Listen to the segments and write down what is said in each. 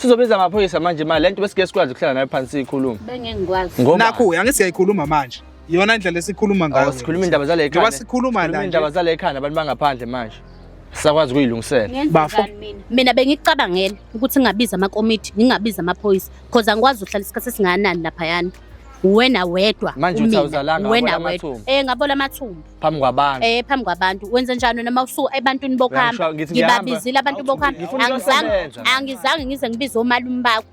Sizobiza amaphoyisa manje mali lento besike sikwazi ukuhlala nayo phansi siyikhuluma. Bengeke ngikwazi. Ngoba Nakhu angithi siyayikhuluma manje. Iyona indlela esikhuluma ngayo. Awu, sikhuluma indaba zale ekhaya. Njengoba sikhuluma la Sikhuluma nje. indaba zale ekhaya nabantu bangaphandle manje. Sisakwazi ukuyilungisela. Ngenze Bafo. njani mina? Mina bengikucabangela ukuthi ngingabiza amakomiti, ngingabiza amaphoyisa because angikwazi ukuhlala isikhathi esingakanani laphayana. Wena wedwa. Manje uthi umina, awuzalanga, wena wabola wedwa. amathumbu. Eh ngabola amathumbu. Phambi kwabantu. Eh phambi kwabantu. Wenze njani wena mawusuka ebantwini bokuhamba? Uyangisho, ngithi ngiyahamba. Ngibabizile abantu bokuhamba. Ngifuna Angizange ukuyosebenza. angizange ngize ngibize omalume bakho.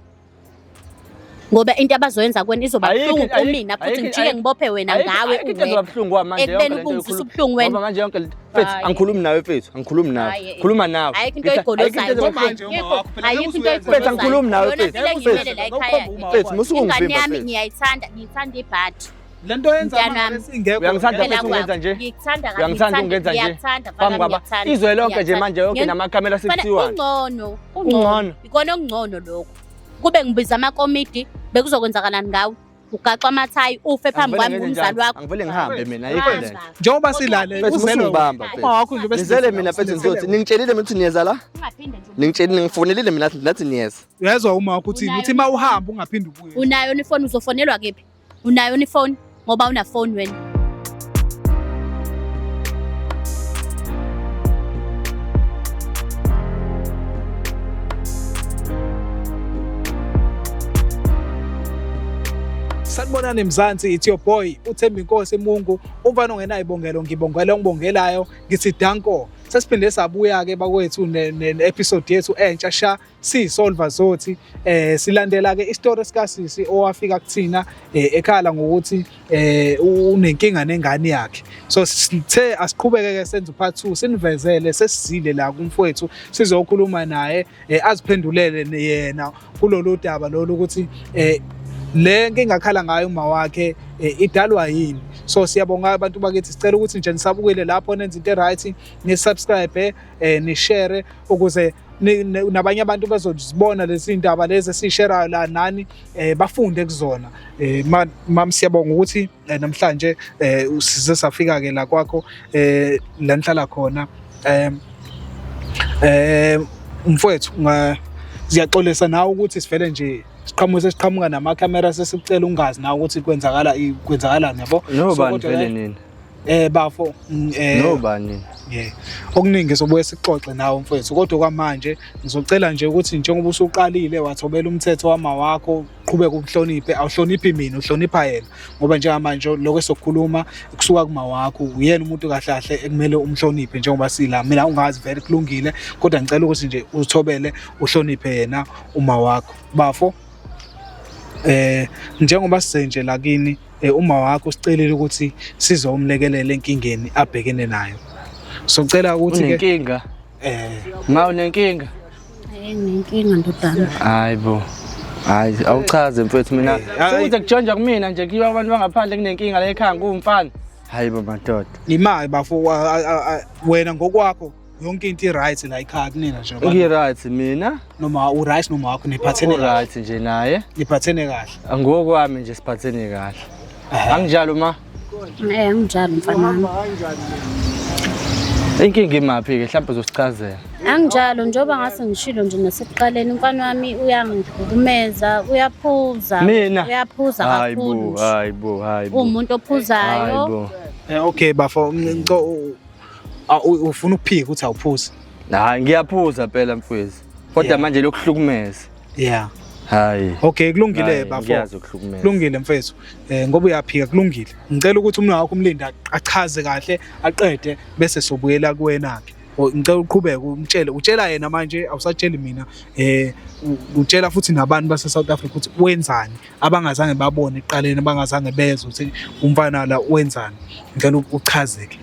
Ngoba into abazoyenza kuwena izoba Ayikho- buhlungu ayikho- kumina futhi ayikho- ngijike ngibophe wena Ayikho- ngawe ayikho into ezoba uwedwa. buhlungu kwami manje Ekubeni yonke lento ubungizwisa oyikhuluma- ubuhlungu wena. Ngoba manje yonke lento mfethu Hhayi. angikhulumi nawe mfethu angikhulumi nawe. Hhayi, eh. Khuluma nawe. Ayikho into Ngithi- ayikho into oyigolozayo. ezoba Manje buhlungu. uma wakho phela Ayikho into ngeke oyigolozayo. Mfethu, angikhulumi nawe, Yona mfethu. vele ngimele la ekhaya. Mfethu, musuke Ingane ungivimba yami mfethu. ngiyayithanda, ngiyithanda ibhadi. Lento yenza Mntanami. manje singekho. Uyangithanda Phela mfethu ungenza kwakho. nje? Ngikuthanda kabi, Uyangithanda ungenza nje? Ngiyakuthanda, Phambi mfana, kwaba ngiyakuthanda. izwe lonke nje Ngiyakuthanda. manje yonke namakhamera Mfana, sekuthiwani. Kungcono, Kungcono. kungcono. Ikona okungcono lokho. Kube ngibiza amakomiti bekuzokwenzakalani ngawe? Ugaxwa amathayi ufe phambi Angivele kwami ngenze ngumzali njani? wakho. Angivele ngihambe mina ayikho Hamba. lento. Njengoba silale Mfethu uzele musungibamba uma mfethu. wakho nje Nizele mina mfethu ngizothi ningitshelile mina ukuthi niyeza la? Ungaphinde nje. Ningitshelile ngifonelile mina nathi niyeza. Uyezwa uma wakho uthini? Unayo Uthi uma uhamba ungaphinde ubuye. Unayo ifoni uzofonelwa kephi? Unayo ifoni ngoba una phone wena. Sanibonani Mzansi, it's your boy uThembinkosi Mungu, umfana ongenayibongelo ngibongela ongibongelayo, ngithi danko. Sesiphinde sabuya ke bakwethu ne episode yethu entsha sha siyisolva zothi silandela ke isitori sikasisi owafika kuthina ekhala ngokuthi unenkinga nengane yakhe. So sithe asiqhubeke ke senze part 2 sinivezele sesizile la kumfowethu sizokhuluma naye aziphendulele yena kulolu daba lolu ukuthi le nkinga akhala ngayo uma wakhe idalwa yini. So siyabonga abantu bakithi, sicela ukuthi nje nisabukele lapho nenze into right, ni subscribe ni share ukuze nabanye abantu bezozibona lezi ndaba lezi esisherayo la nani bafunde kuzona. Mam siyabonga ukuthi namhlanje size safika ke la kwakho la nihlala khona. Mfowethu siyaxolisa nawe ukuthi sivele nje siqhamuke sesiqhamuka namakhamera sesicela ungazi nawe ukuthi kwenzakala kwenzakalani yabo. So, Nobani kodwa vele ke, nini? Bafo Nobani nini? Yeah. Okuningi sobuye sixoxe nawe mfowethu kodwa kwamanje ngizocela nje ukuthi njengoba usuqalile wathobela umthetho wama wakho qhubeka umhloniphe, awuhloniphi mina uhlonipha yena ngoba njengamanje lokho esokukhuluma kusuka kuma wakho uyena umuntu kahle kahle ekumele umhloniphe njengoba sila mina ungazi vele kulungile kodwa ngicela ukuthi nje uthobele uhloniphe yena uma wakho bafo. Njengoba size nje la kini uma wakho sicelile ukuthi sizomlekelela enkingeni abhekene nayo. So cela ukuthi ke Unenkinga? Ma unenkinga? Nginenkinga ndodana. Hayibo. Hayi awuchaze mfethu mina. Sekuze kujonja kumina nje kiba abantu bangaphandle kunenkinga la ekhaya ngumfana. Hayibo madoda. Imali bafo wena ngokwakho yonke into i-right la ekhaya kunina nje. Ngi-right mina. Noma u-right noma wakho niphathene kahle. U-right nje naye. Niphathene kahle. Ngokwami nje siphathene kahle. Anginjalo ma? Anginjalo mfana wami. Inkinga imaphi ke mhlawumbe uzosichazela. Anginjalo njengoba ngase ngishilo nje nasekuqaleni umfana wami uyangihlukumeza, uyaphuza. Mina? Uyaphuza kakhulu. Hayibo, hayibo, hayibo. Uwumuntu ophuzayo. Hayibo. Okay bafo, ufuna ukuphika ukuthi awuphuzi? Hayi ngiyaphuza phela mfowethu. Kodwa manje lokuhlukumeza. Yeah. Hayi. Okay kulungile bafo. Ngiyazi ukuhlukumeza. Kulungile mfethu. Ngoba uyaphika kulungile. Ngicela ukuthi umntwana wakho umlinde achaze kahle aqede bese sobuyela kuwena ke. Ngicela uqhubeke umtshele, utshela yena manje awusatsheli mina. Utshela futhi nabantu base South Africa ukuthi wenzani abangazange babone ekuqaleni, abangazange bezwe ukuthi umfana la wenzani. Ngicela uchazeke.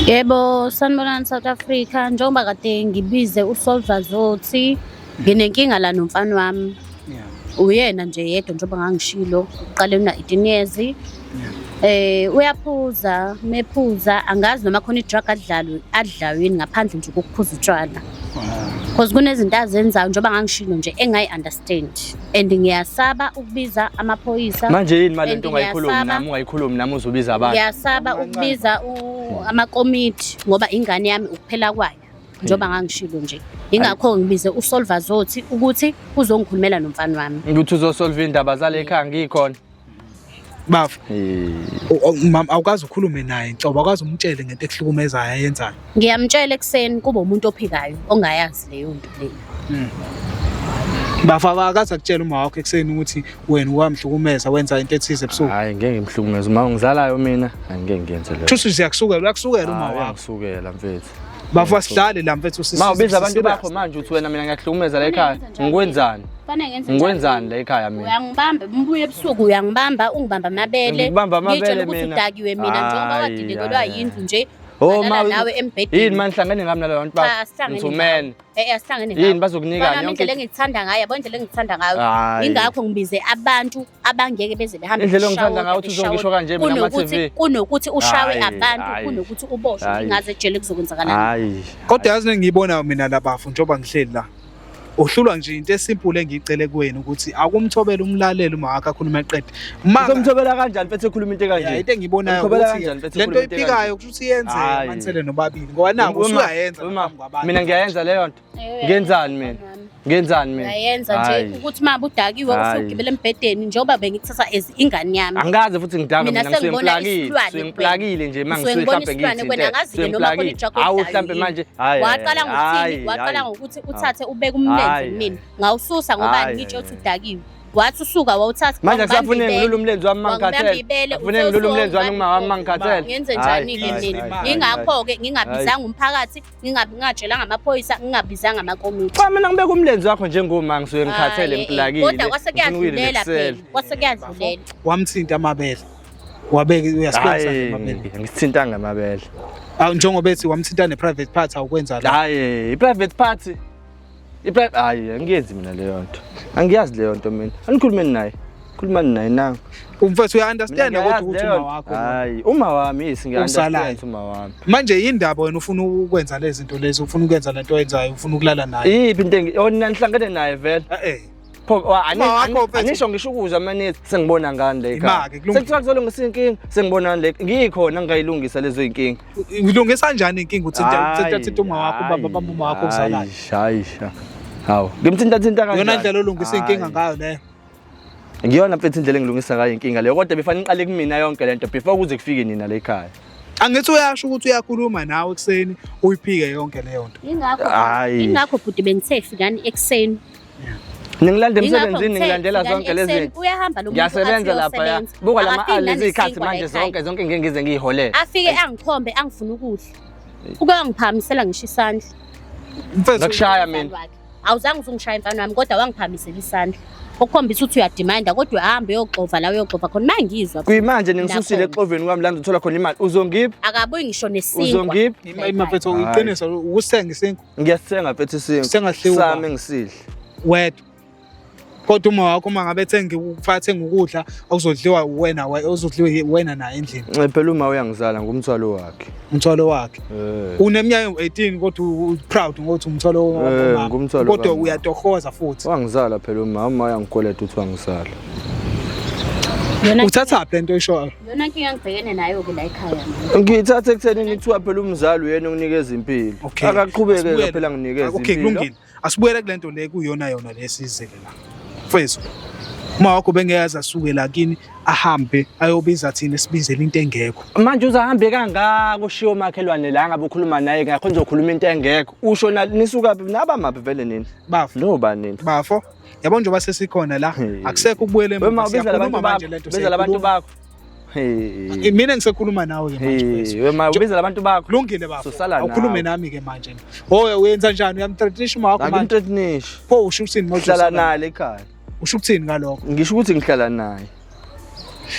Yebo, sanibonani South Africa. Njengoba kade ngibize uSolva Zothi, nginenkinga la nomfana wami. Uyena nje yedwa njengoba ngangishilo, uqale una 18 years. Uyaphuza, mephuza, angazi noma khona i-drug adlayo yini ngaphandle nje kokuphuza utshwala. Because kunezinto azenzayo njengoba ngangishilo nje engayi-understand and ngiyasaba ukubiza amaphoyisa. Manje yini manje And into ongayikhulumi nami, ungayikhulumi nami uzobiza abantu? Ngiyasaba ukubiza amakomiti ngoba ingane yami ukuphela kwayo. Njengoba ngangishilo nje. Ingakho ngibize uSolva Zothi ukuthi uzongikhulumela nomfana wami. Ukuthi uzosolva indaba zale ekhaya ngikhona. Bafo, mama awukaze ukhulume naye nhlobo, awukaze umtshele ngento ekuhlukumezayo ayenzayo. Ngiyamtshela ekuseni kube umuntu ophikayo ongayazi leyo nto leyo. Bafo akaze akutshela uma wakho ekuseni ukuthi wena wamhlukumeza wenza into ethize ebusuku. Hayi ngeke ngimhlukumeze uma ungizalayo mina, angeke ngiyenze leyo. Kusho siyakusukela, uyakusukela uma wakho. Uyangisukela mfethu. Bafo asihlale la mfethu sisi. Ma ubiza abantu bakho manje uthi wena mina ngiyakuhlukumeza la ekhaya. Ngikwenzani? Kufanele ngenze Ngikwenzani la ekhaya mina? Uyangibamba, umbuye ebusuku uyangibamba, ungibamba amabele. Ngikubamba amabele Ngitshela ukuthi mina. udakiwe mina njengoba Hayi, wadilekelwa hayi, yindlu nje. Oh Walala ma nawe embhedeni. Yini manje hlangene ngami nalabo bantu Cha, bakho? asihlangene Ngithumene. Eh, asihlangene Yini bazokunika Mfana wami, yonke indlela engikuthanda ngayo, yabo indlela engikuthanda ngayo. Hayi. Ingakho ngibize abantu abangeke beze behambe Indlela ongithanda beshawuda, ngayo uthi uzongisho kanje mina Kunokuthi- kuma-TV. Kunokuthi ushawe Hayi, abantu, hayi. kunokuthi uboshwe Hayi. ngingaze ejele kuzokwenzakalani. Hayi. Kodwa yazi engiyibonayo mina la bafo njengoba ngihleli la. Uhlulwa nje into esimple engiyicele kuwena ukuthi akumthobele umlaleli uma wakho akhuluma eqede. Ma Uzomthobela kanjani mfethu ekhuluma into Ya, ekanje? into engiyibonayo Umthobela ukuthi kanjani mfethu lento ekhuluma into oyiphikayo kusho ukuthi iyenzeka Hayi. manisele nobabili ngoba naku usuyayenza ngaphambi kwabantu. Mina ngiyayenza leyo nto. Ngenzani mina? Ngenzani mina? Uyayenza nje Hayi. ukuthi uma udakiwe Hayi. usugibela embhedeni njengoba bengikuthatha as ingane yami. Angikaze futhi ngidakwe Mina mina sengibona ngisuke isilwane ngimplakile. Ngimplakile nje uma Ngisuke ngisuke ngibona mhlambe isilwane ngithi. kwena angazi-ke noma khona i-drug Hawu odlayo mhlambe yini. manje. Hayi. Waqala ngokuthini? hayi, Waqala hayi. ngokuthi uthathe ubeke umlenze Hayi, kumina. Ngawususa ngoba Hayi, ngitshe ukuthi hayi. udakiwe. Wathi usuka wawuthatha Manje wangibamba akusafuneki ibele. ngilule umlenze wami Wangibamba mangikhathele. ibele, Akufuneki ngilule umlenze wami uma wami mangikhathele. Ngenze njani-ke Hayi, mina? hayi, Ingakho-ke ngingabizanga umphakathi, ngingatshelanga amaphoyisa, ngingabizanga amakomiti. Cha mina ngibeka umlenze wakho njengoma ngisuke ngikhathele Hhayi, ngimplakile. Kodwa kwase Ngifuna kuyadlulela ukuyirelaxela. phela, kwase kuyadlulela. Wamthinta amabele. Wabeke uyasibeka Hayi, amabele. ngisithintanga amabele. Awu njengoba ethi wamthinta ne-private part awukwenza la. Hayi, i-private party. I-private hayi, angiyenzi mina leyo nto. Angiyazi leyo nto mina. Anikhulumeni naye. Khulumani naye nangu. Umfethu Mina uya-understand kodwa ngiyayazi ukuthi leyo uma nto. wakho. Hayi, uma wami yes Uzalayo. ngiya-understand uma wami. Manje yindaba wena ufuna ukwenza lezi zinto lezi, ufuna ukwenza lento oyenzayo, ufuna ukulala naye. Iyiphi into engi oh nina nihlangene naye vele. Eh eh. Pho Uma wakho mfethu. anisho ngisho ukuzwa manithi sengibona ngani le ekhaya. Ima-ke, kulungile. Sekuthiwa kuzolungisa inkinga, sengibona ngani le ngikhona ngingayilungisa lezo inkinga. Ulungisa kanjani inkinga uthinta uthinta thinta uma wakho ubaba bamba uma wakho okuzalayo. Hayi, hayi. Hawu, ngimthinta thinta kanjani? Yona ndlela olungisa inkinga Hayi. ngayo leyo. Ngiyona mfethu indlela engilungisa ngayo inkinga leyo kodwa befanele iqale kumina yonke lento before kuze kufike nina la ekhaya. Angithi uyasho ukuthi uyakhuluma nawe ekuseni uyiphike yonke leyo nto. Ingakho Hhayi. ingakho bhuti bengithe fikani ekuseni. Ningilanda Ingakho emsebenzini ngithe ngilandela fikani zonke lezi ekuseni. zinto. Uyahamba lo muntu Ngiyasebenza athi lapha ya. uyosebenza. Buka lama Akafiki lezi zikhathi nanesinkwa la manje ekhaya. zonke zonke ngeke ngize ngiyiholele. Afike angikhombe angifuna ukudla. Uke wangiphakamisela ngisho isandla. Mfethu Ngakushaya mina. Umzali wakhe. Awuzange uzungishaya mfana wami kodwa wangiphakamisela isandla. Okukhombisa ukuthi uyadimanda kodwa uyahambe uyoxova la uyoxova khona mangizwa. Kuyimanje ningisusile Nakhona. exoveni kwami la ngizothola khona imali. Uzongipha? Akabuyi ngisho nesinkwa. Uzongipha? ima mfethu iqiniso ukuthenga isinkwa Ngiyasithenga mfethu isinkwa. Sithenga Sami ngisidle. wedwa. Kodwa uma wakho uma ngabe ethenga ukufaka thenga ukudla okuzodliwa wena ozodliwa wena naye endlini Phela uma uyangizala ngumthwalo wakhe. umthwalo wakhe. Eh. Uneminyaka engu-18 kodwa u-proud ngokuthi umthwalo Eh, ngumthwalo kodwa kamama. uyatohoza futhi. Wangizala phela uma uma uyangikweleta uthi wangizala. Yona Uthathaphi lento oyishoyo? yona nkinga engibhekene nayo ke la ekhaya mina. Ngiyithatha ekuthenini kuthiwa phela umzali uyena onginikeza impilo. Okay. Akaqhubeke Asibuyele. phela nginikeza impilo. Okay, kulungile. Asibuyele kule nto le kuyona yona lesizele la. Mfethu, uma wakho bengeyazi asuke la kini ahambe ayobiza thina sibizele into engekho. Manje uzahambe kangaka ushiye umakhelwane la ngabe ukhuluma naye ngakho nizokhuluma into engekho. Usho na nisuka phi nabamaphi vele nini? Bafo, Noba nini? bafo. Yabo njengoba sesikhona la Hey. akusekho ukubuyela Wema emuva. ubiza labantu Siyakhuluma bakho. manje lento. Biza labantu siyayikhuluma. bakho. Hey. Mina ngisekhuluma nawe ke manje Hey, mfethu. wema ubiza labantu bakho. Kulungile bafo. Sosala Awukhulume nawe. nami ke manje. Oh uyenza njani? Uyamthreatenisha uma wakho manje. Angimthreatenishi. Pho usho ukuthini manje? Ngihlala naye ekhaya. Usho ukuthini ngalokho? Ngisho ukuthi ngihlala naye.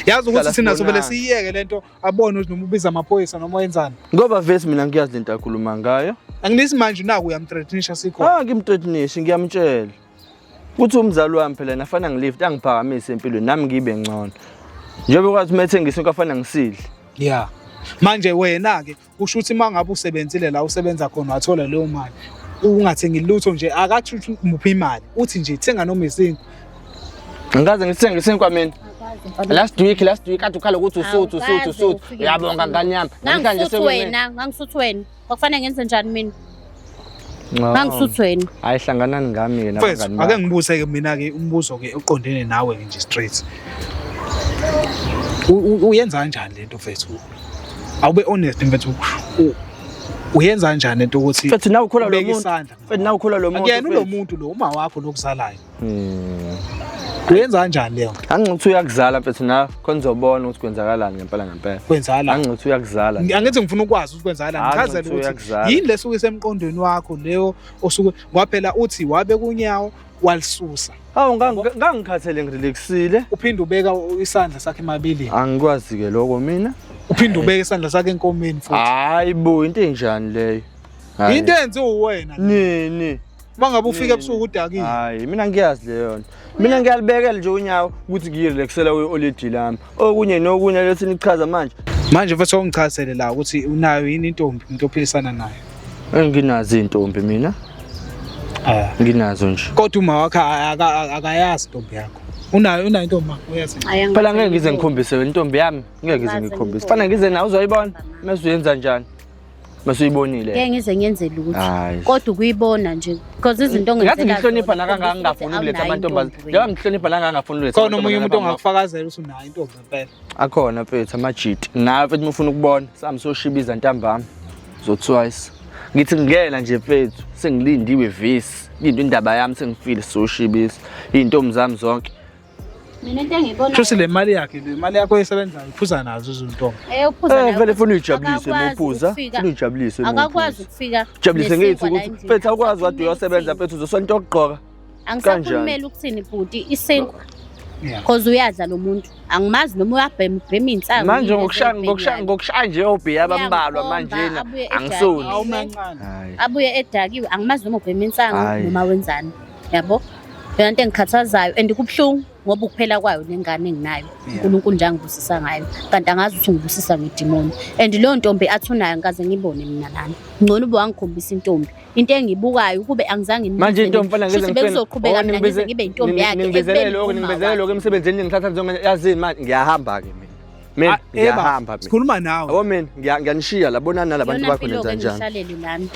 Yazi ukuthi Hlala thina sobele sibonana. siyiyeke lento abone ukuthi noma ubiza amaphoyisa noma wenzani. Ngoba vese mina ngiyazi lento akhuluma ngayo. Anginisi manje naku uyamthreatenisha sikhona. Ah ngimthreatenishi ngiyamtshela. Kuthi umzali wami phela nafana ngilift angiphakamise empilweni nami ngibe ngcono. Njengoba kwathi uma ethengisa into afana ngisidle. Yeah. Manje wena ke usho ukuthi mangabe usebenzile la usebenza khona wathola leyo mali ungathengi lutho nje akathi ukuthi muphi imali uthi nje thenga noma isinkwa. Ngikaze ngithenge isinkwa mina. Last week last week athi ukhala ukuthi usuthu usuthu Awukaze usuthu. ufike Uyabonga nesimo. ngane yami. Namhlanje Ngangisuthi sekumele. wena, ngangisuthi wena. Kwakufanele ngenze njani mina? Ngangisuthi wena. Hayi hlanganani ngami-ke Mfethu, nabangani ake bami. ngibuze-ke mina-ke umbuzo-ke oqondene nawe-ke nje straight. Uyenza kanjani lento mfethu? Awube honest mfethu. Uyenza kanjani lento ukuthi Mfethu nawe ukholwa lo ubeke muntu. isandla? Mfethu nawe ukholwa lo muntu. Akuyena ulo mfethu. muntu lo uma wakho lokuzalayo. Hmm. Uyenza kanjani leyo nto? Angithi uyakuzala mfethu nawe khona uzobona ukuthi kwenzakalani ngempela ngempela. Kwenzakalani? Angithi uyakuzala. Angithi ngifuna ukwazi ukuthi kwenzakalani. Hayi, Ngichazele ngithi ukuthi uyakuzala. yini lesuke isemqondweni wakho leyo osuke ngoba phela uthi wabeka unyawo walisusa. Hawu ngangikhathele ngirelaxile. Uphinde ubeka isandla sakhe emabeleni. Angikwazi ke lokho mina. Uphinde ubeke isandla sakhe enkomeni futhi. Hayi bo into enjani leyo? Hayi. Into enziwe uwena. Nini? Uma ngabe ufika ebusuku udakile. Hayi mina ngiyazi leyo nto. Mina ngiyalibekela nje unyawo ukuthi ngiyirelaxela kwi-oledi lami. Okunye nokunye lethi nichaza manje. Manje mfethu awungichazele la ukuthi unayo yini intombi umuntu ophilisana nayo. Enginazo iy'ntombi mina. Eh. Nginazo nje. Kodwa uma wakho akayazi intombi yakho. Unayo intombi makho uyazi. Hhayi, Phela ngeke ngize angikaze ngikhombise wena intombi yami, ngeke ngize Ngaze ngikhombise. ngibone. Fanele ngize nawe uzoyibona. Mase uyenza njani? Mase uyibonile. Ngeke ngize ngenze lutho. Hayi. Kodwa ukuyibona nje because izinto Ngathi ongenzela ngihlonipha zona, nakangaka ukhombisa ngingafuni ukuthi ukuletha awunayo amantombazane. intombi Njengoba wena. ngihlonipha nakangaka ngingafuni ukuletha Khona omunye umuntu amantombazane ongakufakazela ukuthi unayo intombi ngempela. Akhona mfethu amajiti. Nawe mfethu uma ufuna ukubona, sami soshibiza ntambama. Zotwice. Ngithi ngingena nje mfethu, sengilindiwe vesi. Into indaba yami sengifile soshibisa. Izintombi zami zonke. Mina into engiyibona Kusho le mali yakhe le mali yakho oyisebenzayo uphuza nazo izintombi. Eh uphuza Eh nayo vele futhi funa uyijabulise akakwazi muphuza. ukufika- Funa uyijabulise Akakwazi muphuza. ukufika Jabulise ngethu nesinkwa la ukuthi endlini. mfethu awukwazi wade Angisakhulumeli uyosebenza ukuthini. mfethu uzosonto yokugqoka. Angisakhulumeli ukuthini bhuti isinkwa Yeah. because uyadla lo muntu angimazi noma uyabhema ubhema iy'nsangu Manje yini ngokushaya lezi ngokushaya ayibhemayo. ngokushaya nje obhiya abambalwa Uyangikhomba, manjena abuye angisoni. edakiwe. Awumancane. Hayi. Abuye edakiwe angimazi noma ubhema insangu Hhayi. noma wenzani yabo. Yona into engikhathazayo and kubuhlungu ngoba ukuphela kwayo nengane enginayo. uNkulunkulu nje angibusisa ngayo kanti angazi ukuthi ungibusisa ngedimoni and leyo ntombi athi unayo ngikaze ngibone mina lana. Ngcono ube wangikhombisa intombi. Into engiyibukayo ukube angizange Manje intombi mfana ngize ngibizele bekuzoqhubeka mina ngize ngibe intombi yakhe Ningibizele ekubeni lokho uma ningibizele wakhe. lokho emsebenzini ngithatha nje yazini manje ngiyahamba ke mina. Mina Ah, eh, baba, ngiyahamba mina. Sikhuluma nawe. Yabo mina ngiyanishiya la bonani nalabantu Iyona bakho mpilo-ke nenza njani. engihlalele lami.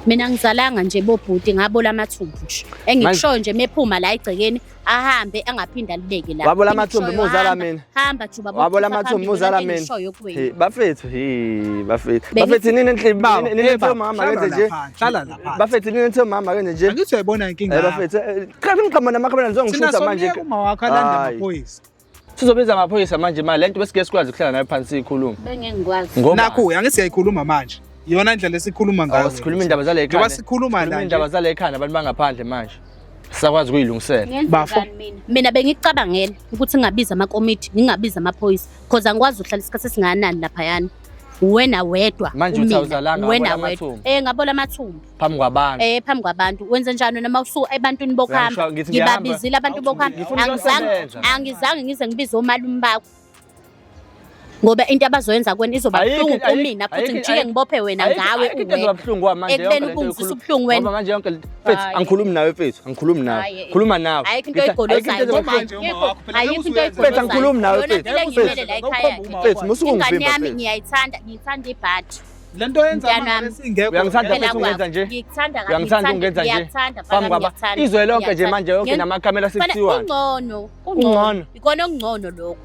Mina ngizalanga nje bobhuti ngabola amathumbu nje. Engikushoyo nje mephuma la egcekeni ahambe angaphinde alibeke la. Wabola amathumbu Engikushoyo, uma uzala hamba, mina. Hamba juba Wabola bokufa amathumbu phambili, uzala yona into mina. engishoyo kuwena. Hey bafethu hey bafethu. Bengithi- Bafethu nini enhle Baba, nini eh, enhle baba, mama hlala kenze nje. lapha, hlala lapha. Bafethu nini enhle mama kenze nje. Angithi uyayibona inkinga. Eh yakho. bafethu cha ngiqhamuka namakhamera Thina nizongishutha manje. somyeka uma wakho alande Hayi. amaphoyisa. Sizobiza amaphoyisa manje manje lento besike sikwazi ukuhlala nayo phansi siyikhulume. Bengeke ngikwazi. Ngoba Nakhu angithi siyayikhuluma manje. Iyona indlela esikhuluma ngayo. Awu, sikhuluma indaba zale ekhaya. Njengoba sikhuluma la Sikhuluma nje. indaba zale ekhaya nabantu bangaphandle manje. Sisakwazi ukuyilungisela. Ngenze Bafo. njani mina? Mina bengicabangela ukuthi ngingabiza amakomiti, ngingabiza amaphoyisa because angikwazi ukuhlala isikhathi esingakanani laphayana. Wena wedwa. Manje uthi umina, awuzalanga, wena wabola wedwa. amathumbu. Eh ngabola amathumbu. Phambi kwabantu. Eh phambi kwabantu. Wenze njani wena mawusuka ebantwini bokuhamba? Uyangishaya, ngithi ngiyahamba. Ngibabizile abantu bokuhamba. Ngifuna Angizange ukuyosebenza. angizange ngize ngibize omalume bakho. Ngoba into abazoyenza kuwena izoba Ayikho- buhlungu ayikho- kumina futhi ayikho- ngijike ngibophe wena Ayikho- ngawe ayikho into ezoba uwedwa. buhlungu kwamanje Ekubeni yonke lento ubungizwisa oyikhuluma- ubuhlungu wena. Ngoba manje yonke lento mfethu Hhayi. angikhulumi nawe mfethu angikhulumi nawe. Hhayi. Khuluma nawe. Ayikho into Ngithi, ayikho into oyigolozayo. ezoba buhlungu. Manje uma wakho phela Ayikho into ngeke oyigolozayo. Mfethu, angikhulumi nawe, Yona mfethu. into engiyimele la ekhaya ke. Mfethu musuke Ingane ungivimba yami mfethu. ngiyayithanda, ngiyithanda ibhadi. Lento yenza Mntana manje wami. singekho. Uyangithanda Phela mfethu ungenza kwakho. nje. Ngikuthanda kabi, Uyangithanda ungenza nje. Ngiyakuthanda, Phambi kwaba. ngiyakuthanda. Izwe lonke nje Ngiyakuthanda. manje yonke namakhamera Fana- sekuthiwani. Kungcono, Kungcono. kungcono. Ikona okungcono lokho.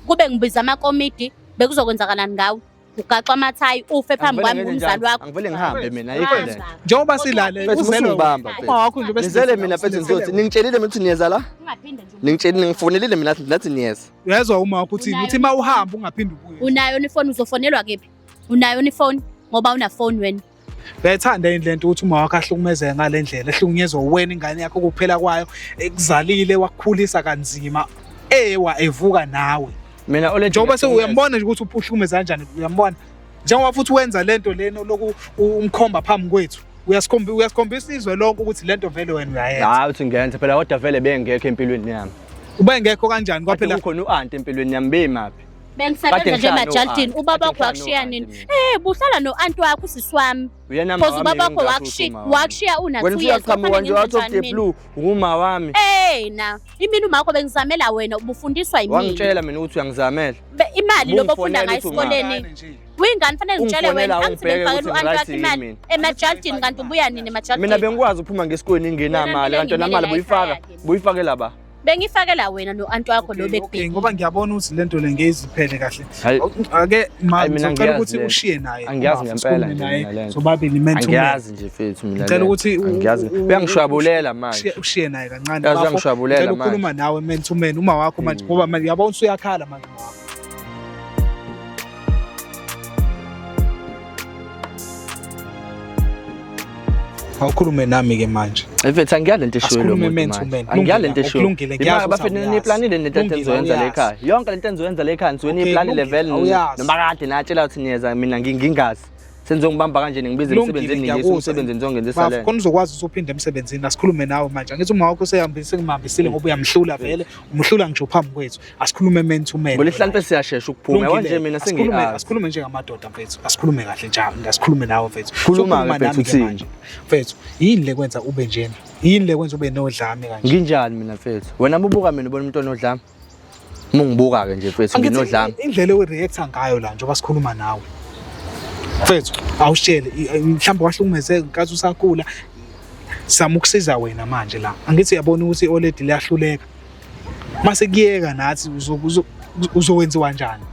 Kube ngibiza amakomiti bekuzokwenzakala ngawe. Ugaxwa amathayi ufe phambi Angivele kwami ngenze umzali njani? wakho. Angivele ngihambe mina ayikho Hamba. lento. Njengoba silale Mfethu uzele musungibamba uma mfethu. wakho nje Nizele mina mfethu ngizothi ningitshelile mina ukuthi niyeza la? Ungaphinde nje. Ningitshelile ngifonelile mina nathi niyeza. Uyezwa uma wakho uthini? Uthi uma uhamba ungaphinde ubuye. Unayo ifoni uzofonelwa kephi? Unayo ifoni ngoba una phone wena. Uyayithanda yini lento ukuthi uma wakho ahlukumezeke ngale ndlela ehlukunyezwa uwena ingane yakho kuphela kwayo ekuzalile wakukhulisa kanzima ewa evuka nawe. Mina already Njengoba sewuyambona nje ukuthi uhlukumeza kanjani uyambona. Njengoba futhi wenza lento leno loku umkhomba phambi kwethu. Uyasikhomba uyasikhombisa izwe lonke ukuthi lento vele wena uyayenza. Hayi uthi ngiyenza phela kodwa vele bengekho empilweni yami. Ube ngekho kanjani Kwaphela kwaphela kukhona u-anti empilweni yami bemaphi? Bengisebenza Kade nje ngihlala emajalidini no-anti. ubaba Kade wakho ngihlala wakushiya no-anti nini? mina. Eh buhlala no-anti wakho usisi wami. Uyena mama Cause wami ubaba wakho engingasho wakushiya ukuthi uma wami. wakushiya una Wena 2 years. usuyaqhamuka nje out of the blue nguma wami. Eh na imini uma wakho bengizamela wena ubufundiswa yimina. Wangitshela mina ukuthi uyangizamela. Imali lo bofunda Ubungifonela ngayo uthi ungaphi. esikoleni. Uyingane fanele ngitshele Ungifonela, wena angithi ungibheke bengifakela ukuthi u-anti wakho ngi-right imali yini. emajaltini kanti ubuya nini Mina emajaltini? bengikwazi ukuphuma ngesikoleni ngingenamali Wena kanti wena ngimele mali la buyifaka ekhaya-ke. buyifakela ba. Bengifakela wena no-anti wakho lo Okay, okay, bekubhekile. ngoba ngiyabona ukuthi lento le ngeyiziphele kahle. Hayi. Ake ma Hayi, mina ngizocela angiyazi ukuthi lento. ushiye naye. Angiyazi ubafo, ngempela sikhulume nje naye, mina lento. Sobabili man to man. Angiyazi nje mfethu mina. Ngicela lento. ukuthi angiyazi. Uyangishwabulela manje. Ushiye naye kancane. Yazi bafo. uyangishwabulela Ngicela ukukhuluma manje. nawe man to man uma wakho manje ngoba manje uyabona ukuthi uyakhala manje uma wakho. Awukhulume nami-ke manje. Mfethu angiyali lento eshiwo lo Asikhulume muntu man to manje. man. Angiyali lento eshiwo. Kulungile, ngiyazi ukuthi Bafethu awuyazi. niplanile lento Kulungile, enizoyenza la awuyazi. ekhaya. Yonke lento enizoyenza la ekhaya nisuke Okay, niyiplanile kulungile, vele. awuyazi. Noma kade natshela ukuthi niyeza mina ngingazi. Senizongibamba kanje ningibiza Kulungile, emsebenzini ngiyisa ngiyakuzwa. umsebenzi nizongenzisa Bafo, le. khona uzokwazi ukuthi uphinde emsebenzini asikhulume nawe manje. Angithi uma wakho seyihambisile ngoba uyamhlula vele, umhlula ngisho phambi kwethu. Asikhulume man to man. Ngolesihlanu mfethu siyashesha ukuphuma. Yabo Kulungile. nje mina Asikhulume sengiyazi. asikhulume njengamadoda mfethu. Asikhulume kahle njalo, asikhulume nawe mfethu. Khuluma-ke Sokhuluma mfethu, nami-ke uthini? manje. Mfethu, yini le kwenza ube njena? Yini le kwenza ube nodlame kanje? Nginjani mina mfethu? Wena bubuka mina ubona umuntu onodlame. Uma ungibuka-ke nje mfethu Angithi nginodlame. indlela oreacta ngayo la njengoba sikhuluma nawe. Mfethu, awusitshele mhlawumbe wahlukumezeka ngenkathi usakhula. Sizama ukusiza wena manje la. Angithi uyabona ukuthi i-oledi liyahluleka. Mase kuyeka nathi uzowenziwa njani?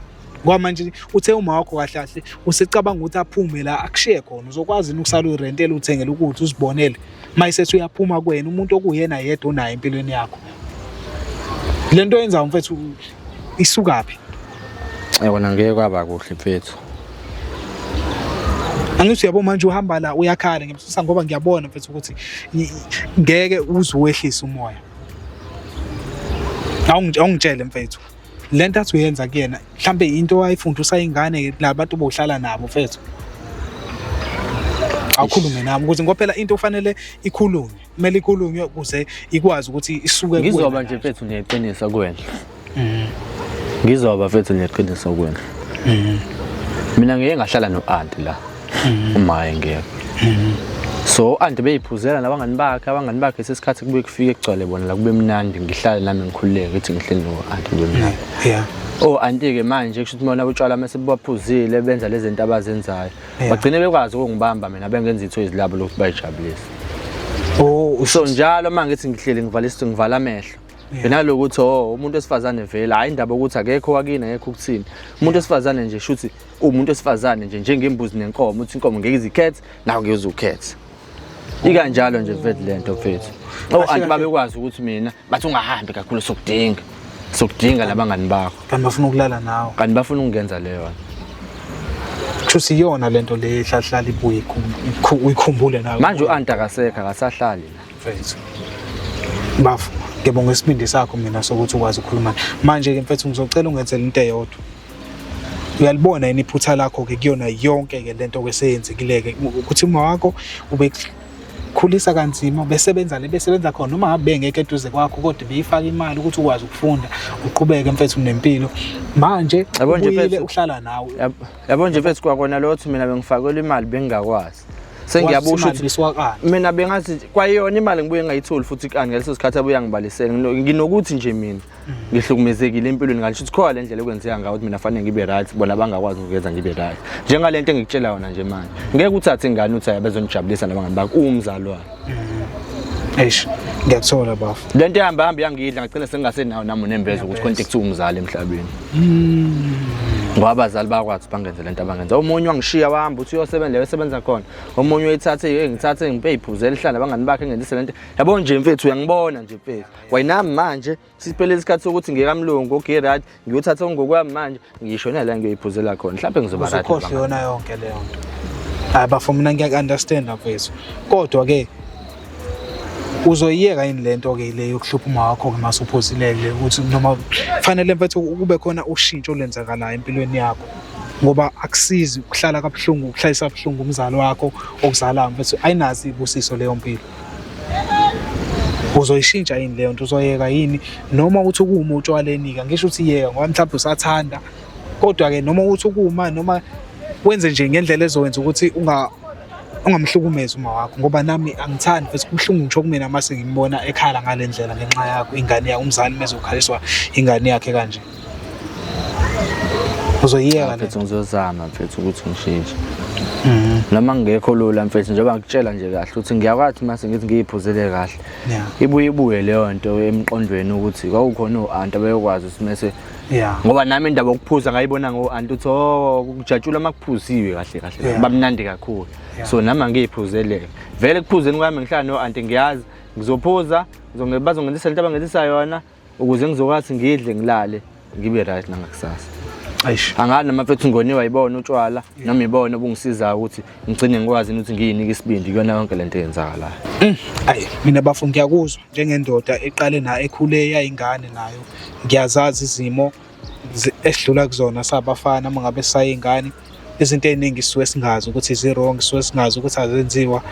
Ngoba manje uthe uma wakho kahle kahle usecabanga ukuthi aphume la akushiye khona uzokwazi yini ukusala uyirentela uthengele ukudla uzibonele mayisethi uyaphuma kuwena umuntu okuyena yedwa onaye empilweni yakho. Le nto oyenzayo mfethu isukaphi? Yabona ngeke kwaba kuhle mfethu. Angithi uyabo manje uhamba la uyakhala ngimsusa ngoba ngiyabona mfethu ukuthi ngeke uze uwehlise umoya. Awungitshele mfethu. Le nto athi uyenza kuyena mhlambe into wayifunda usayingane labantu bohlala nabo mfethu. Awukhulume nami ukuze ngoba phela into kufanele ikhulunywe, kumele ikhulunywe ukuze ikwazi ukuthi isuke kuwena. Ngizoba nje mfethu neqiniso kuwena. Ngizoba mfethu neqiniso kuwena. Mina ngeke ngahlala no-anti la. Uma engekho. So u-anti beyiphuzela nabangani bakhe, abangani bakhe sesikhathi kubuye kufike kugcwale bona la kube mnandi ngihlale nami ngikhululeke ngithi ngihleli no-anti kube mnandi. Yeah. O-anti-ke manje kusho ukuthi bona utshwala mase baphuzile benza lezi zinto abazenzayo. Yeah. Bagcine bekwazi ukungibamba mina bengenza ithoyizi labo lokuthi bayijabulise. Oh, So njalo uma ngithi ngihleli ngivala ngivala amehlo. Nalokuthi oh umuntu wesifazane vele hayi indaba ukuthi akekho wakini akekho ukuthini. Umuntu wesifazane nje shuthi umuntu wesifazane nje njengembuzi nenkomo uthi inkomo ngeke izikhethe nawe ngeke uzukhethe. Ikanjalo nje mfethu lento mfethu. Oh anti babekwazi ukuthi mina bathi ungahambi kakhulu sokudinga. Sokudinga labangani bakho. Kanti bafuna ukulala nawe. Kanti bafuna ukungenza leyo nto. Kusho iyona lento le ehlahlala ibuye uyikhumbule nawe. Manje u-anti akasekho akasahlali la. Mfethu. Bafo, ngiyabonga isibindi sakho mina sokuthi ukwazi ukukhuluma. Manje ke mfethu ngizocela ungenzele into eyodwa. Uyalibona yini iphutha lakho ke kuyona yonke ke lento kweseyenzekile ke ukuthi uma wakho ubekukhulisa kanzima besebenza le besebenza khona noma ngabe bengekho eduze kwakho kodwa beyifaka imali ukuthi ukwazi ukufunda uqhubeke mfethu nempilo. Manje Yabo nje ubuyile mfethu- uhlala nawe. Yabo nje mfethu kwakona lotho mina bengifakelwe imali bengingakwazi. Sengiyabusho ukuthi ukuthi mina bengathi kwayona imali ngibuye ngayitholi futhi kani ngaleso sikhathi abuye angibalisele. Nginokuthi nje mina ngihlukumezekile empilweni ngasho ukuthi khona le ndlela ekwenzeka ngayo ukuthi mina fanele ngibe right bona bangakwazi ukuyenza ngibe right. Njengale nto engikutshela yona nje manje. Ngeke uthathe ingane uthi hayi bezonijabulisa nabangani bakho uwumzali wayo. Eish, ngiyakuthola bafo. Le nto ehamba hamba yangidla ngagcina sengingasenawo nami unembeza ukuthi khona into ekuthiwa umzali emhlabeni. Ngoba abazali bayakwazi bangenze lento abangenza. Omunye wangishiya wahamba uthi uyosebenza la esebenza khona. Omunye uyithathe ngithathe ngiphe iphuzele ihlala abangani bakhe engenzise lento. Yabo nje mfethu uyangibona nje mfethu. Wayinami manje siphele isikhathi sokuthi ngikamlungu okay right ngiyothatha ngokwami manje ngishona la ngiyoyiphuzela khona. Mhlawumbe ngizoba right. Uzukhohlwe yona yonke leyo nto. Hayi bafo mina ngiyaku-understand mfethu. Kodwa ke uzoyiyeka yini lento ke le yokuhlupha uma wakho ke mase uphuzilele ukuthi noma fanele mfethu kube khona ushintsho olwenzakalayo empilweni yakho. Ngoba akusizi ukuhlala kabuhlungu ukuhlalisa kabuhlungu umzali wakho okuzalayo mfethu ayinazi ibusiso leyo mpilo. Uzoyishintsha yini leyo nto uzoyeka yini noma uthi ukuma utshwaleni-ke ngisho ukuthi yeka ngoba mhlawumbe usathanda kodwa-ke noma uthi ukuma noma wenze nje ngendlela ezowenza ukuthi ungamhlukumezi uma wakho ngoba nami angithandi futhi kubuhlungu ngisho kumina mase ngimbona ekhala ngale ndlela ngenxa yakho ingane yakho umzali mezokhaliswa ingane yakhe kanje. Uzoyiyeka le. Mfethu ngizozama mfethu ukuthi ngishintshe. Noma ngingekho lula mfethu njengoba ngikutshela nje kahle ukuthi ngiyakwazi mase ngithi ngiyiphuzele kahle. Yeah. Ibuye ibuye leyo nto emqondweni ukuthi kwakukhona o-anti abeyokwazi ukuthi mese Yeah. ngoba nami indaba yokuphuza ngayibona ngo-anti ukuthi oh kujatshulwa uma kuphuziwe kahle kahle Yeah. bamnandi kakhulu. Yeah. So nami angiyiphuzele. Vele kuphuzeni kwami ngihlala no-anti ngiyazi ngizophuza bazongenzisa lento abangenzisa yona ukuze ngizokwazi ngidle ngilale ngibe right nangakusasa. Eish. Angazi noma mfethu ngoniwa yibona utshwala noma ibona obungisizayo ukuthi ngigcine ngikwazi ukuthi ngiyinike isibindi kuyona yonke lento eyenzakalayo. Ayi mina bafo ngiyakuzwa njengendoda eqale na ekhule yayingane nayo ngiyazazi izimo esidlula kuzona sabafana uma ngabe sisayingane izinto ey'ningi sisuke singazi ukuthi zi-wrong sisuke singazi ukuthi azenziwa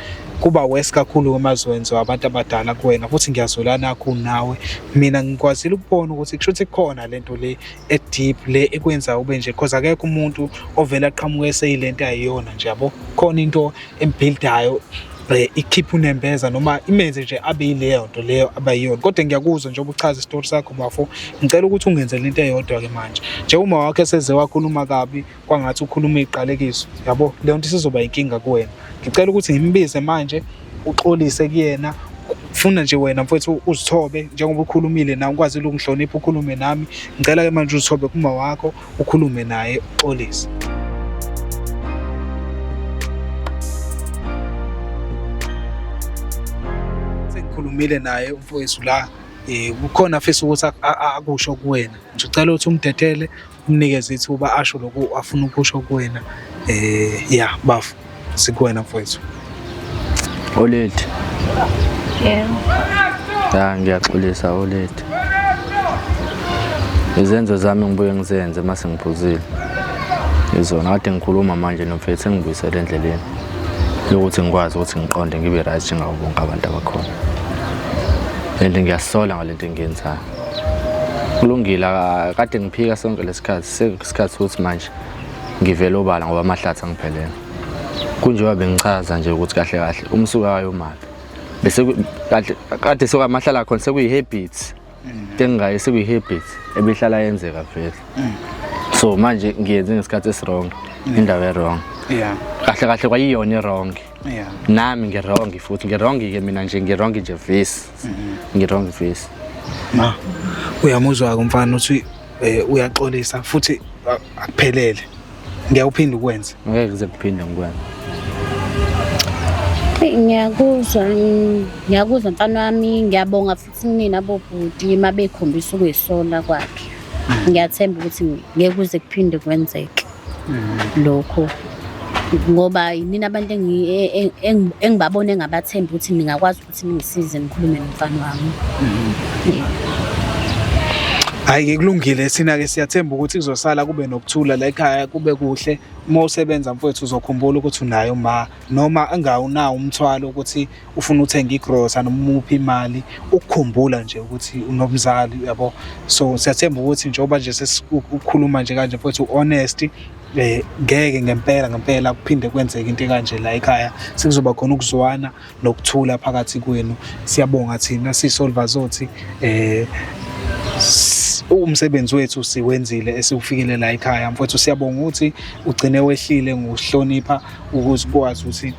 kuba worse kakhulu uma ziwenziwa abantu abadala kuwena futhi ngiyazwelana kakhulu nawe mina ngikwazile ukubona ukuthi kusho ukuthi kukhona lento le e-deep le ekwenza ube nje cause akekho umuntu ovele aqhamuke eseyilento ayiyona nje yabo khona into embuildayo ikhiphe unembeza noma imenze nje abe yileyo nto leyo abayiyona kodwa ngiyakuzwa njengoba uchaza isitori sakho bafo ngicela ukuthi ungenzele into eyodwa-ke manje njengoba uma wakho eseze wakhuluma kabi kwangathi ukhuluma iziqalekiso yabo leyo nto isizoba inkinga kuwena ngicela ukuthi ngimbize manje uxolise kuyena funa nje wena mfowethu uzithobe njengoba ukhulumile nawe ukwazile ukungihlonipha ukhulume nami ngicela-ke manje uzithobe kuma wakho ukhulume naye uxolise. Sengikhulumile naye umfowethu la kukhona afisa ukuthi akusho kuwena. Ngicela ukuthi umdedele umnikeze ithuba asho lokhu afuna ukusho kuwena. Ya bafo sikuwena mfowethu. Oledi. Yebo. Ya ngiyaxolisa Oledi. Izenzo zami ngibuye ngizenze mase ngiphuzile. Izona kade ngikhuluma manje nomfethu sengibuyisele endleleni yokuthi ngikwazi ukuthi ngiqonde ngibe right njengabo bonke abantu abakhona. And ngiyasola ngalento engiyenzayo. Kulungile kade ngiphika sonke lesikhathi sekusikhathi ukuthi manje ngivele obala ngoba amahlathi angiphelele. Kunjengoba bengichaza nje ukuthi kahle kahle umsuka wayo umaphi. Bese kahle kade sokamahlala khona sekuyi-habit. Into engingaye sekuyi-habit ebihlala yenzeka vele. So manje ngiyenze ngesikhathi esi-wrong, indawo e-wrong. Yeah. Kahle kahle kwayiyona i-wrong. Yeah. Nami ngi-wrong futhi ngi-wrong-ke mina nje ngi-wrong nje vesi. Ngi-wrong vesi. Ma uyamuzwa-ke umfana uthi uyaxolisa futhi akuphelele. Ngiyawuphinda ukwenza. Ngeke kuze kuphinde ngikwenze. Ngiyakuzwa, ngiyakuzwa mfana wami, ngiyabonga futhi kunina bobhuti uma bekhombisa ukuyisola kwakhe. Ngiyathemba ukuthi ngeke kuze kuphinde kwenzeke lokho ngoba yinina abantu engibabona engabathemba ukuthi ningakwazi ukuthi ningisize nikhulume nomfana wami. Hhayi-ke kulungile thina-ke siyathemba ukuthi kuzosala kube nokuthula la ekhaya kube kuhle. Uma usebenza mfowethu uzokhumbula ukuthi unayo ma noma engawunawo umthwalo ukuthi ufuna uthenga igrosa noma umuphe imali ukukhumbula nje ukuthi unomzali uyabo. So siyathemba ukuthi njengoba nje sesikhuluma nje kanje mfowethu honest ngeke ngempela ngempela kuphinde kwenzeke into ekanje la ekhaya sekuzoba khona ukuzwana nokuthula phakathi kwenu. Siyabonga thina sisolva zothi umsebenzi wethu siwenzile esiwufikile la ekhaya mfowethu. Siyabonga ukuthi ugcine wehlile ngokuhlonipha ukuze ukwazi ukuthi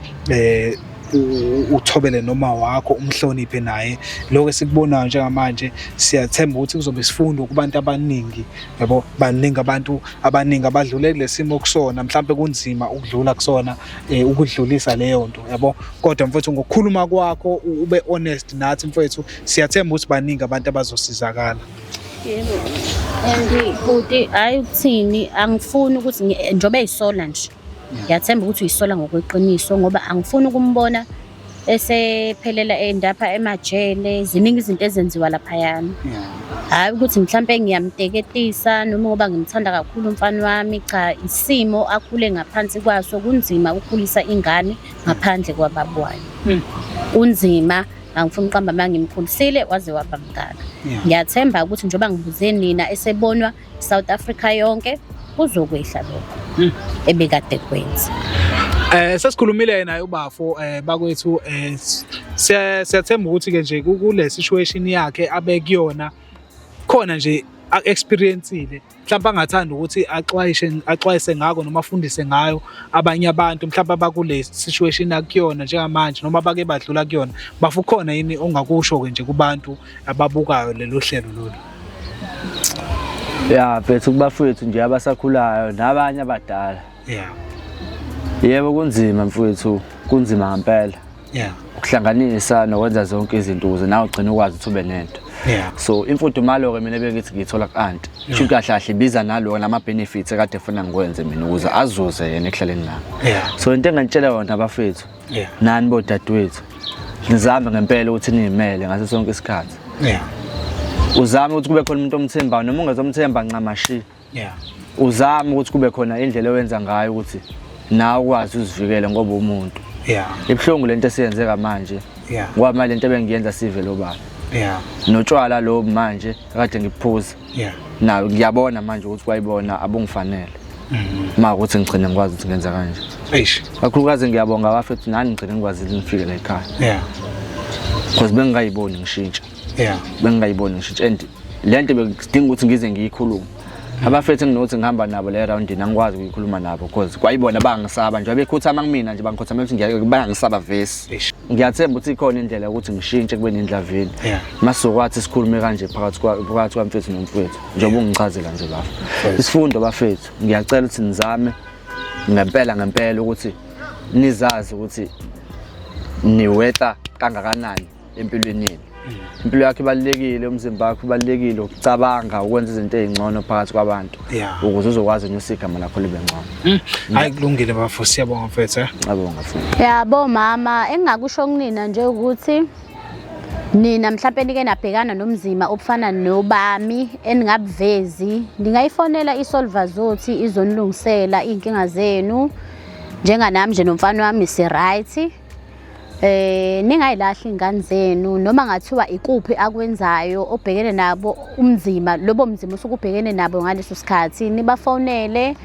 uthobele noma wakho umhloniphe naye. Lokho esikubonayo njengamanje siyathemba ukuthi kuzobe isifundo kubantu abaningi yabo. Baningi abantu abaningi abadlule kulesimo kusona, mhlambe kunzima ukudlula kusona ukudlulisa leyo nto yabo. Kodwa mfowethu ngokukhuluma kwakho ube honest nathi mfowethu, siyathemba ukuthi baningi abantu abazosizakala. Yebo. And bhuti hayi ukuthini angifuni ukuthi njengoba eyisola nje. Ngiyathemba ukuthi uyisola ngokweqiniso ngoba angifuni ukumbona esephelela endapha emajele, ziningi izinto ezenziwa laphayana. Hhayi ukuthi mhlampe ngiyamteketisa noma ngoba ngimthanda kakhulu umfana wami, cha isimo akhule ngaphansi kwaso kunzima ukukhulisa ingane ngaphandle kwababa wayo. Kunzima, angifuni ukuqamba amanga, ngimkhulisile waze waba mngaka. Ngiyathemba ukuthi njengoba ngibuze nina esebonwa South Africa yonke kuzokwehla lokho ebekade kwenza. Sesikhulumile naye ubafo bakwethu siyathemba ukuthi ke nje kule situation yakhe abekuyona khona nje aku-experience-ile mhlawumbe angathanda ukuthi axwayishe axwayise ngako noma afundise ngayo abanye abantu mhlawumbe abakule situation akuyona njengamanje noma abake badlula kuyona bafo ukhona yini ongakusho-ke nje kubantu ababukayo lelo hlelo lolu? Ya mfethu, kubafowethu nje abasakhulayo nabanye abadala. Yebo, kunzima mfowethu, kunzima ngempela. Ukuhlanganisa nokwenza zonke izinto ukuze nawe ugcine ukwazi ukuthi ube nento. So imfudumalo-ke mina ebengithi ngiyithola ku-anti. Shuthi kahle kahle ibiza nalowo nama-benefits ekade efuna ngikwenze mina ukuze azuze yena ekuhlaleni nami. So into engangitshela yona abafethu, nani bodadewethu, nizame ngempela ukuthi niyimele ngaso sonke isikhathi. Uzame ukuthi kube khona umuntu omthembayo noma ungezomthemba ncamashi. Uzame ukuthi kube khona indlela owenza ngayo ukuthi nawe ukwazi uzivikele ngoba umuntu. Ibuhlungu lento esiyenzeka manje. Ngoba manje lento ebengiyenza sive lo baba. Notshwala lobu manje kade ngiphuza. Nawe ngiyabona manje ukuthi kwayibona abungifanele. Ma ukuthi ngigcine ngikwazi ukuthi ngenza kanje. Eish. Kakhulukazi ngiyabonga abafethu nani ngigcine ngikwazile ngifike la ekhaya. Because bengingayiboni ngishintsha. Bengingayiboni ngishintsha and lento bekudinga ukuthi ngize ngiyikhulume. Abafethu enginokuthi ngihamba nabo le roundini angikwazi ukuyikhuluma nabo because kwayibona bangisaba nje bekhuthama kumina nje bangikhothamela ukuthi bayangisaba vesi. Ngiyathemba ukuthi ikhona indlela yokuthi ngishintshe kube nendlavini. Masizokwathi sikhulume kanje phakathi kwamfethu nomfethu njengoba ungichazela nje bafo. Isifundo bafethu ngiyacela ukuthi nizame ngempela ngempela ukuthi nizazi ukuthi niwetha kangakanani empilweni yenu. Impilo yakho ibalulekile, umzimba wakho ubalulekile, ukucabanga ukwenza izinto ezingcono phakathi kwabantu ukuze uzokwazi unyusa igama lakho libe ngcono. Hayi kulungile bafo, siyabonga mfethu. Ngiyabonga futhi. Yabo mama, engingakusho kunina nje ukuthi nina mhlawumbe nike nabhekana nomzima obufana nobami eningabuvezi, ningayifonela iSolvazothi izonilungisela iy'nkinga zenu. Njenganami nje nomfana wami si-right. Ningayilahli iy'ngane zenu noma ngathiwa ikuphi akwenzayo obhekene nabo umzima, lobo mzima osuke ubhekene nabo ngaleso sikhathi, nibafonele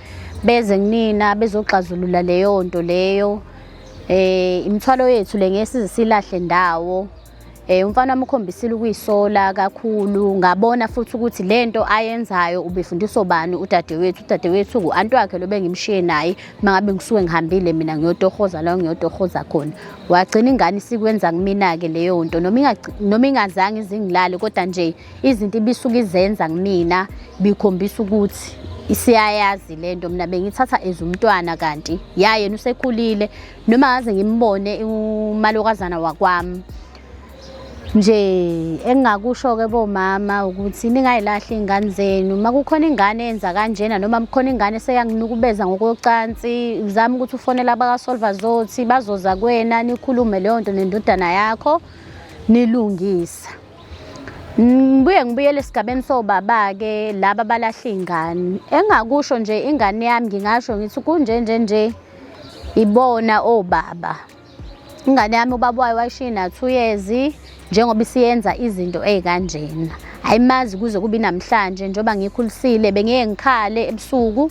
beze kunina bezoxazulula leyo nto leyo. Imithwalo yethu le ngeke size silahle ndawo. Umfana wami ukhombisile ukuyisola kakhulu, ngabona futhi ukuthi lento ayenzayo ubefundiswa ubani udadewethu. Udadewethu ngu-anti wakhe lo bengimshiye naye mangabe ngisuke ngihambile mina ngiyotohoza la ngiyotohoza khona. Wagcina ingane isikwenza kumina-ke leyo nto, noma ingazange izingilale kodwa nje izinto ibisuke izenza kumina bikhombisa ukuthi isiyayazi lento. Mina bengithatha as umntwana kanti ya yena usekhulile, noma ngaze ngimbone umalokazana wakwami nje. Engingakusho-ke bomama ukuthi ningayilahli iy'ngane zenu. Uma kukhona ingane eyenza kanjena noma kukhona ingane eseyanginukubeza ngokocansi, uzame ukuthi ufonele abakaSolvazothi bazoza kuwena nikhulume leyo nto nendodana yakho nilungise. Ngibuye ngibuyele esigabeni sobaba-ke laba abalahla iy'ngane. Engingakusho nje ingane yami ngingasho ngithi kunje nje nje ibona obaba. Ingane yami ubaba wayo wayishiya ina-2 years njengoba isiyenza izinto ey'kanjena. Ayimazi kuze kube namhlanje njengoba ngikhulisile bengiye ngikhale ebusuku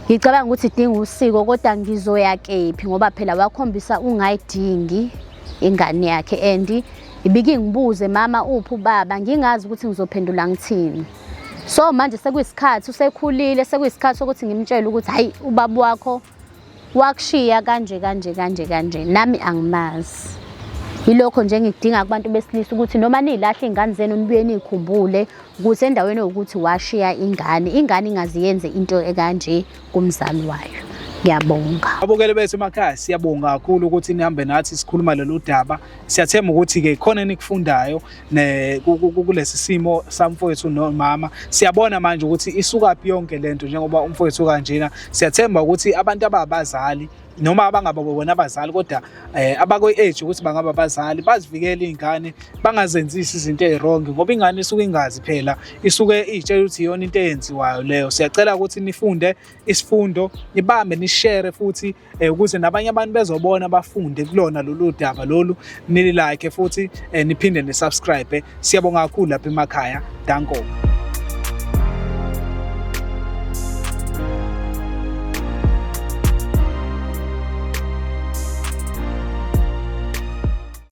ngicabanga ukuthi idinga usiko kodwa ngizoya kephi ngoba phela wakhombisa ungayidingi ingane yakhe and ibike ngibuze mama uphi ubaba ngingazi ukuthi ngizophendula ngithini. So manje sekuyisikhathi usekhulile, sekuyisikhathi sokuthi ngimtshele ukuthi hayi ubaba wakho wakushiya kanje kanje kanje kanje, nami angimazi. Yilokho nje engikudinga kubantu besilisa ukuthi noma niyilahle iy'ngane zenu nibuye niy'khumbule ukuthi endaweni yokuthi washiya ingane, ingane ingaze yenze into ekanje kumzali wayo. Ngiyabonga. Abukeli bethu emakhaya, siyabonga kakhulu ukuthi nihambe nathi sikhuluma lolu daba. Siyathemba ukuthi-ke khona enikufundayo kulesi simo samfowethu nomama. Siyabona manje ukuthi isukaphi yonke lento njengoba umfowethu kanjena. Siyathemba ukuthi abantu ababazali noma abangaba bona abazali kodwa abakwi-age ukuthi bangaba abazali bazivikele iy'ngane bangazenzisi izinto ey'wrong ngoba ingane isuke ingazi phela, isuke iy'tshela ukuthi iyona into eyenziwayo leyo. Siyacela ukuthi nifunde isifundo, nibambe nishere futhi ukuze nabanye abantu bezobona bafunde kulona lolu daba lolu, nilike futhi niphinde nisubscribe. Siyabonga kakhulu lapha emakhaya. Danko.